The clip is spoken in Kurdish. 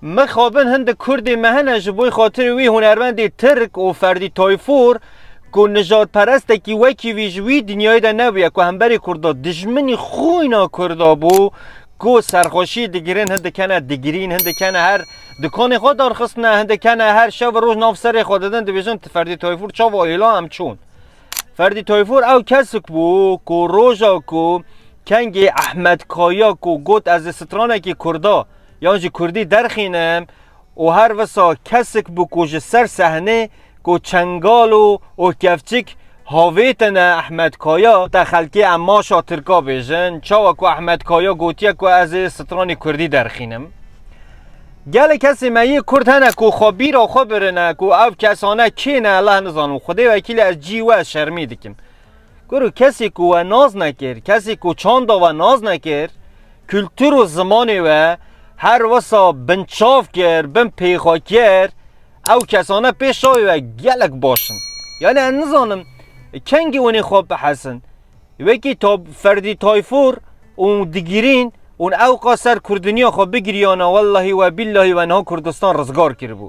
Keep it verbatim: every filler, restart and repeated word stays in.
Mixabin hindik Kurdê me hene ji bo xatirê wî hunermendê Tirk û Ferdî Tayfûr ku nijadperestekî wekî wî ji wî dinyayê de nebûye, ku hemberî Kurda dijminî xwîna Kurda bû, ku serxweşî digirin, hindik hene digirîn, hindik hene her dikanê xwe darxistine, hindik hene her şev û roj nav serê xwe didin, dibêjin, "Tu Ferdî Tayfûr çawa êla em çûn." Ferdî Tayfûr ew kesik bû ku roja ku kengê Ehmed Kaya ku got, "Ez ê stranekî Kurda yan jî Kurdî derxînim" û her wisa kesik bû ku ji ser sehnê ku çengal û, û kevçik havêtine Ehmed Kaya, te xelkê em maşa Tirka bêjin, çawa ku Ehmed Kaya gotiye ku ez ê stranê Kurdî derxînim. Gelek kesê me yê Kurd hene ku xwe bîra xwe birine ku ev kesane kê ne, Allah nizanim. Xwedê wekîlê ez cî we şermî dikim. Kuro kesê ku we nas nekir, kesê ku çanda we nas nekir, kultur û zimanê we her wisa binçav kir, bin pêxwe kir, ew kesane pê şawê we gelek baş in. Yani ez nizanim kengî hûn ê xwe bihesin. Wekî Tab-, Ferdî Tayfûr û digirîn û ew qas ser Kurdiniya xwe bigiriyana, wellahî we billahî we niha Kurdistan rizgar kiribû.